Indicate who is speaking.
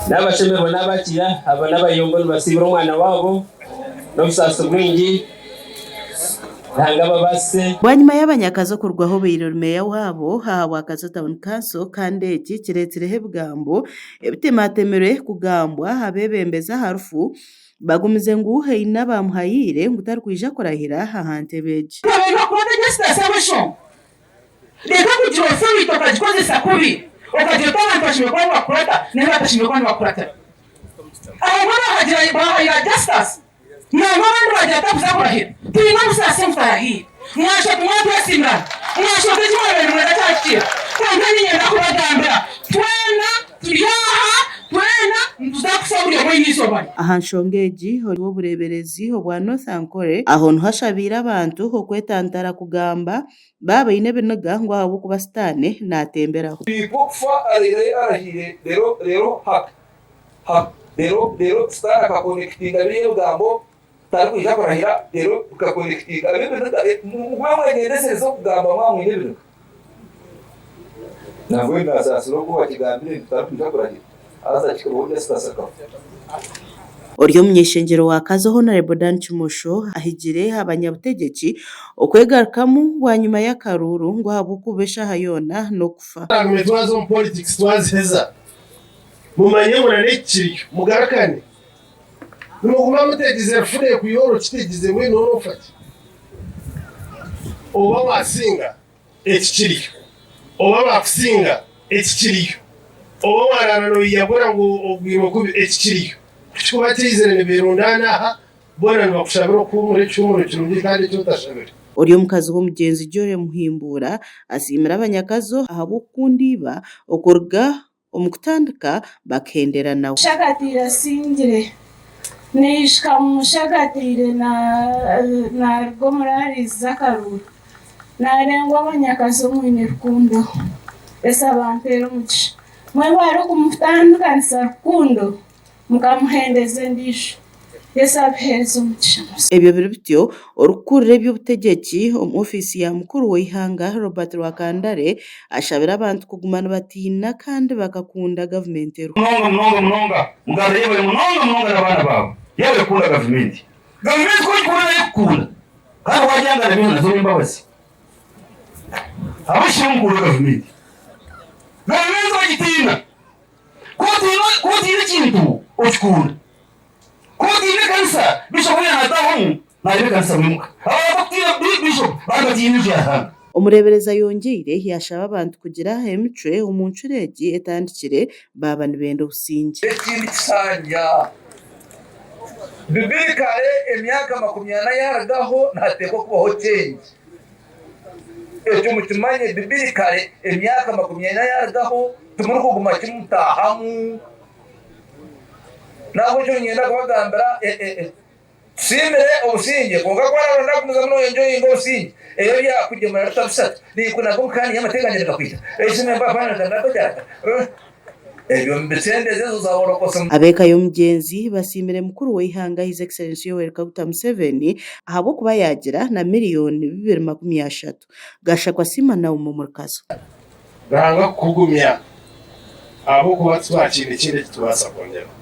Speaker 1: Nabashemererwa nabakiira aba n'abayombo nibasiibura omwana waabo n'obusaasi bwingi. Ruhanga ababaasise.
Speaker 2: Bwanyima y'abanyakazo kurugaho obaire ori meeya waabo ahabwa Kazo Town Council kandi eki kireetsireho ebigambo ebitematemirwe kugambwa abeebembezi aha rufu bagumize ngu haine abaamuhayiire ngu tarikwija kurahira aha ntebe egi.
Speaker 3: Reka kugira authority okagikozesa kubi okagira oti abantu bashemereire kuba nibakukurata nari batashemereire kuba nibakukuratira. Abamwe bahagira bahayira Justus nangwa abandi bagira takuza kurahira. Twine obusaasi ngu tarahiire. Mwashwa timwatwesiimirana, mwashwa eki mwabaire nimwenda kyahikiira. Kwonka niinyenda kubagambira twena turi aha, twena nituza kufa buri omwe aine eizooba rye.
Speaker 2: Aha nshonga egi, ow'obureeberezi obwa North Ankole aho niho ashabiire abantu okwetantara kugamba Baaba baine ebiniga ngu ahabw'okuba Sitaane naatemberaho.
Speaker 4: Nikwo kufa araire arahiire reero reero hak hak reero reero sitaane akakonekitinga biriya ebigambo tarikwija kurahira reero bikakonekitinga ebi ebiniga mugume mwegyendesereze okugamba mwaba mwine ebiniga. Nambwenu nasaasira ogu owakigambire ngu tarikwija kurahira haza kikabaho Justus akafa.
Speaker 2: Ori omuny'eishengyero wa Kazo Hon Dan Kimosho ahigire abanyabutegyeki okwegarukamu bwanyima y'akaruuru ngu ahabw'okuba eshaaha yoona n'okufa.
Speaker 5: Twagume twaza omu politics twaziheza mumanye ngu na n'eki kiriyo mugarukane nimuguma mutegize rufuro ekwiha orwo kitegize mbwenu noofa ki oba wasinga Eki kiriyo. Oba baakusinga, eki kiriyo. Oba waaraara nooyeyagura ngu ogwirwe kubi, eki kiriyo. Ku kikuba kyaizire nibeerundaana aha, boona nibakushabira okuhuumura ekihuumuro kirungi kandi eki otashabire.
Speaker 2: Ori omukazi w'omugyenzi Jory Muhimbuura asiimire abanyakazo ahabw'okukunda iba okuruga omu kutandika bakahendera nawe.
Speaker 6: Mushagatiire asingire. Naijuka Mushagatiire naruga omu rallies z'akaruuru narengwa abanyakazi omwine rukundo. Yesu abampeere omugisha. Mwebare okumutandikanisa rukundo mukamuhendeza endiijo. Yesu abiheereze omugisha.
Speaker 2: Ebyo biri bityo, orikukurira eby'obutegyeki omu ofiisi ya mukuru w'eihanga Robert Rwakandare ashabire abantu kuguma nibatiina kandi bakakunda gavumenti eriho.
Speaker 4: Munonga munonga munonga Mugabe yebare munonga munonga nabaana baawe yebare kukunda gavumenti. Gavumenti ku ogikunda nayo ekukunda kandi wagyanga na byona nazo nembabazi. Ahabweki mukunda gavumenti. Gavumenti ogitiina. Ku otiina ekintu okikunda. Ku otiina ekanisa, Bishop weena naataahamu naareeba ekanisa bwimuka. Abantu abakutiina Bishop baba nibatiina enju ya Ruhanga.
Speaker 2: Omureeberezi ayongyeire yaashaba abantu kugira emicwe omu ncuro egi etandikire baaba nibenda obusingye.
Speaker 4: Ekindi kishanja biblically emyaka 40 yarugaho nihatekwa kubaho change. Ekyo mukimanye biblically emyaka 40 yarugaho timurikuguma kimutahamu. Nahabwekyo niinyenda kubagambira tusiimire obusingye kwonka ku oraabe nooyenda kugumizamu noyenjoyinga obusingye ebyo ebyakugyemura rutabishatu ninkunaga omu ka niinyamateeka gangye nigakwita ebyo mubicendeze ezo za holokosi.
Speaker 2: Ab'eka y'omugyenzi basiimire mukuru w'eihanga His Excellency Yoweri Kaguta Museveni ahabw'okuba yaagira na miriyoni bibiri makumi ashatu. Gashakwa Siima Naomi omuri Kazo.
Speaker 5: Ruhanga kukugumya ahabw'okuba titwakiine kindi eki tubaasa kwongyeraho.